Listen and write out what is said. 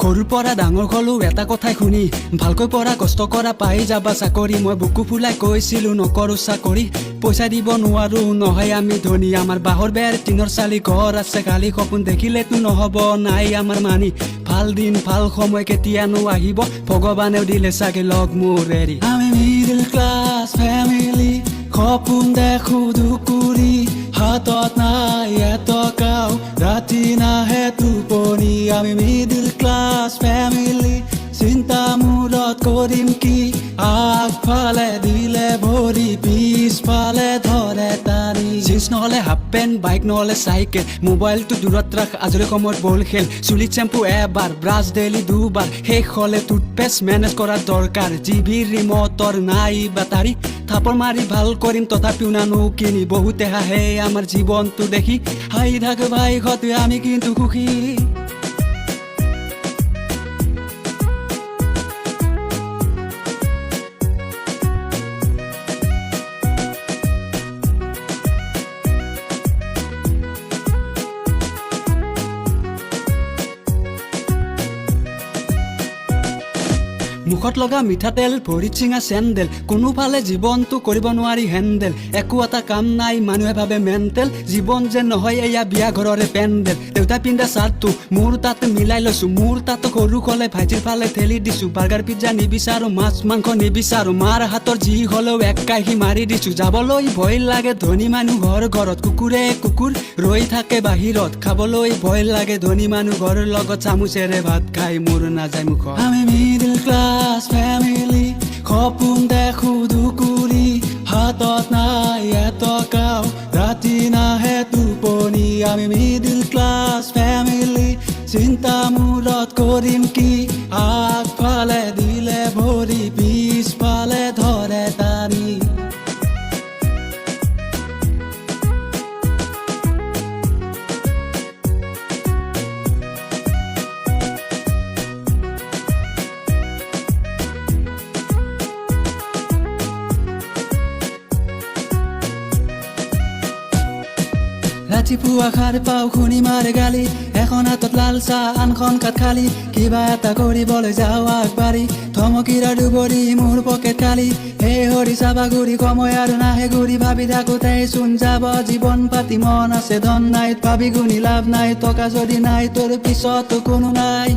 সৰুৰ পৰা ডাঙৰ হলো এটা কথাই শুনি, ভালকৈ পঢ়া, কষ্ট কৰা, পাই যাবা চাকৰি। মই বুকু ফুলাই কৈছিলো, নকৰো চাকৰি, পইচা দিব নোৱাৰো, নহয় আমি ধনী। আমাৰ বাঁহৰ বেৰ, টিনৰ চালি, ঘৰ আছে খালী। সপোন দেখিলেতো নহ'ব, নাই আমাৰ মানি। ভাল দিন, ভাল সময় কেতিয়ানো আহিব? ভগৱানেও দিলে চাগে লগ মোৰ এৰি। আমি মিডিল ক্লাছ ফেমিলি, সপোন দেখো দুকুৰি। হাতত নাই এটকাও, ৰাতি নাহে টোপনি। আমি মিডিল ক্লাছ ফেমিলি, চিন্তা মূৰত কৰিম কি? আগফালে দিলে ভৰি, পিছফালে ধৰে টানি। জিন্স নহ'লে হাফ পেণ্ট, বাইক নহ'লে চাইকেল, মোবাইলটো দূৰত ৰাখ, আজৰি সময়ত বল খেল। চুলিত চেম্পু এবাৰ, ব্ৰাছ ডেইলি দুবাৰ, শেষ হ'লে টুথপেষ্ট, মেনেজ কৰাৰ দৰকাৰ। টিভিৰ ৰিমটৰ নাই বেটাৰী, থাপৰ মাৰি ভাল কৰিম, তথাপিও নানো কিনি। বহুতে হাঁহে আমাৰ জীৱনটো দেখি, হাঁহি থাক ভাই সতে, আমি কিন্তু সুখী। মুখত লগা মিঠাতেল, ভৰিত চিঙা চেণ্ডেল, কোনোফালে জীৱনটো কৰিব নোৱাৰি হেণ্ডেল। একো এটা কাম নাই, মানুহে ভাবে মেণ্টেল। জীৱন যেন নহয় এয়া বিয়া ঘৰৰে পেণ্ডেল। দেউতাই পিন্ধা চাৰ্টটো মোৰ তাত মিলাই লৈছো, মোৰ তাত সৰু কলে ভাইটিৰ ফালে ঠেলি দিছো। বাৰ্গাৰ, পিজ্জা নিবিচাৰো, মাছ মাংস নিবিচাৰো, মাৰ হাতৰ যি হলেও এক কাঁহী মাৰি দিছো। যাবলৈ ভয় লাগে ধনী মানুহৰ ঘৰত, কুকুৰে কুকুৰ ৰৈ থাকে বাহিৰত। খাবলৈ ভয় লাগে ধনী মানুহ ঘৰৰ লগত, চামুচেৰে ভাত খাই মোৰ নাযায় মুখত। আমি মিডিল ক্লাছ ফেমিলি, সপোন দেখো দুকুৰি। হাতত নাই এটকাও, ৰাতি নাহে টোপনি। আমি মিডিল ক্লাছ ফেমিলি, চিন্তা মূৰত কৰিম কি? আগফালে দিলে ভৰি, পিছফালে ধৰে টানি। ৰাতিপুৱা সাৰ পাওঁ, শুনি মাৰ গালি। এখন হাতত লাল চাহ, আনখন কাঠ খালী। কিবা এটা কৰিবলৈ যাওঁ আগবাঢ়ি, থমকিৰা দুবৰি, মোৰ পকেট খালী। হে হৰি, চাবা ঘূৰি, সময় আৰু নাহে ঘূৰি। ভাবি থাকোঁতে চোন যাব জীৱন পাতি। মন আছে, ধন নাই, ভাবি গুণি লাভ নাই। টকা যদি নাই, তোৰ পিছতো কোনো নাই।